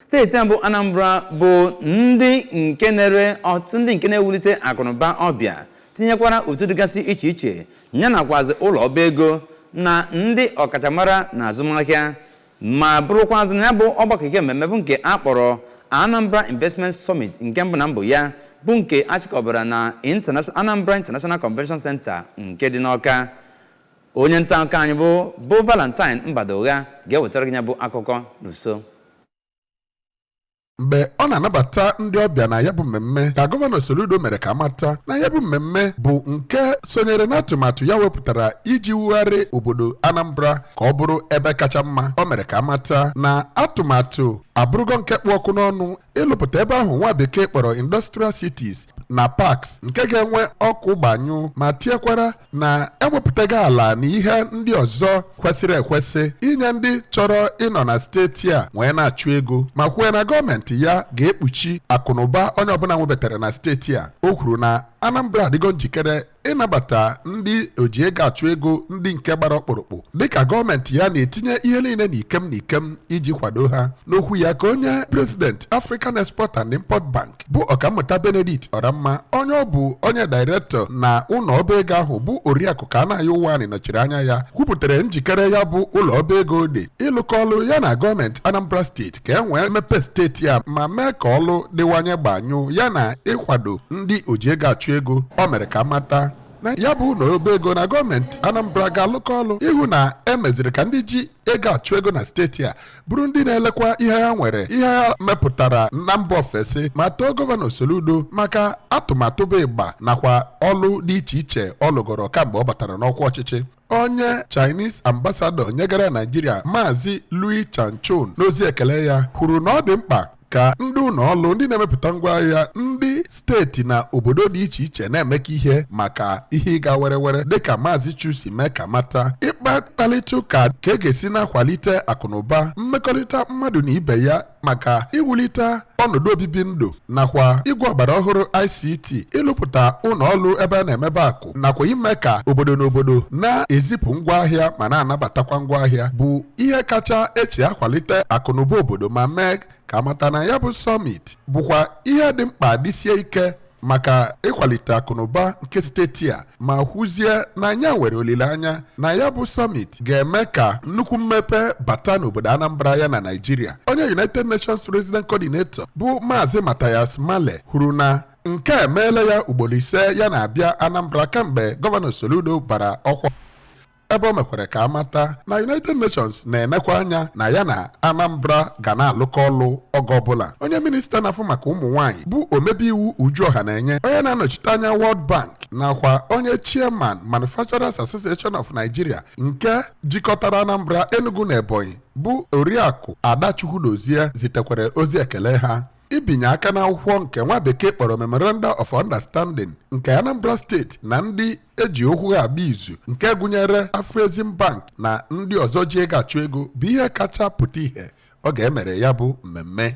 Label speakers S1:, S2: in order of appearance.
S1: Steeti a bụ Anambra bụ ndị nke na-ere ọtụtụ ndị nke na-ewulite akụnụba ọbịa, tinyekwara otu dịgasị iche iche, ya nakwazi ụlọ ọba ego na ndị ọkachamara na azụmahịa, ma bụrụkwazị na ya bụ ọgbakọ ike mmemme bụ nke a kpọrọ Anambra Investment Summit nke mbụ na mbụ ya, bụ nke achịkọbara na Anambra International Convention Center nke dị n'Awka. Onye nta akụkọ anyị bụ Valentine Mbadogha ga-ewetara gị ya bụ akụkọ n'uso.
S2: Mgbe ọ na-anabata ndị ọbịa na ya bụ mmemme, ka Gọvanọ Soludo mere ka amata na ya bụ mmemme bụ nke sonyere n'atụmatụ ya wepụtara iji wugharị obodo Anambra ka ọ bụrụ ebe kacha mma. O mere ka amata na atụmatụ abụrụgo nke kpụ ọkụ n'ọnụ ịlụpụta ebe ahụ nwa bekee kpọrọ industrial cities na parks nke ga-enwe ọkụ gbanyụ, ma tinyekwara na ewepụtago ala na ihe ndị ọzọ kwesịrị ekwesị inye ndị chọrọ ịnọ na steeti a wee na-achụ ego, ma kwue na gọọmenti ya ga-ekpuchi akụnụba onye ọbụla nwebatara na steeti a. O kwuru na Anambra adịgo njikere ịnabata ndị oji ego achụ ego, ndị nke gbara ọkpụrụkpụ, dịka gọọmenti ya na-etinye ihe niile n'ikem n'ikem iji kwado ha. N'okwu ya, ka onye president African Export and Import Bank bụ Ọkammụta Benedict Ọramma, onye ọ bụ onye director na ụlọ ọba ego ahụ bụ Oriakụ Kanayo Uwani nọchiri anya ya, kwupụtara njikere ya bụ ụlọ ọba ego dị ịlụkọ ọlụ ya na gọọmenti Anambra Steeti ka e nwee mmepe steeti a ma mee ka ọlụ dịwanye gbanyụ, ya na ịkwado ndị oji ego achụ ego. O mere ka mata na ya bụ ụlọ ọba ego na gọọmenti Anambra ga-alụkọ ọlụ ịhụ na emeziri ka ndị ji ego achụ ego na steeti a bụrụ ndị na-elekwa ihe ha nwere, ihe ha mepụtara na mba ofesi, ma too Gọvanọ Soludo maka atụmatụ bụ ịgba nakwa ọlụ dị iche iche ọ lụgoro kamgbe ọ batara n'ọkwa ọchịchị. Onye Chinese ambassador nyegara Naijiria, Maazị Louis Chanchun, n'ozi ekele ya kwuru na ọ dị mkpa ka ndị ụlọ ọrụ ndị na-emepụta ngwaahịa ndị steeti na obodo dị iche iche na-emekọ ihe maka ihe ịga were were, dịka Maazị Chu si mee ka mata ịkpa mkparịta ụka ka e ga-esi na-akwalite akụnụba, mmekọrịta mmadụ na ibe ya, maka iwulite ọnọdụ obibi ndụ nakwa igwe ọgbara ọhụrụ ICT, ịlụpụta ụlọ ọrụ ebe a na-emebe akụ, nakwa ime ka obodo na obodo na-ezipụ ngwaahịa ma na-anabatakwa ngwaahịa bụ ihe kacha echi akwalite akụnụba obodo, ma mee ka amata na ya bụ summit bụkwa ihe dị mkpa dịsie ike maka ịkwalite akụnụba nke steeti a, ma kwuzie na ya nwere olileanya na ya bụ summit ga-eme ka nnukwu mmepe bata n'obodo Anambra ya na Naijiria. Onye United Nations Resident Coordinator bụ Maazị Matthias Male kwuru na nke a emeela ya ugboro 5 ya na-abịa Anambra kamgbe Gọvanọ Soludo bara ọkwa, ebe o mekwara ka amata na United Nations na-enekwa anya na ya na Anambra ga na-alụkọ ọlụ oge ọbụla. Onye minista na-afụ maka ụmụ nwanyị bụ omebe iwu Uju Ọhanenye, onye na-anọchite anya World Bank nakwa onye chairman Manufacturers Association of Nigeria nke jikọtara Anambra, Enugu na Ebonyi bụ Oriakụ Ada Chukwudozie zitekwara ozi ekele ha. Ibinye aka n'akwụkwọ nke nwa bekee kpọrọ Memorandum of Understanding nke Anambra Steeti na ndị eji okwu ha agba izu, nke gụnyere Afrexim Bank na ndị ọzọ ji ego achụ ego, bụ ihe kacha pụta ìhè ọ ga-emere ya bụ mmemme.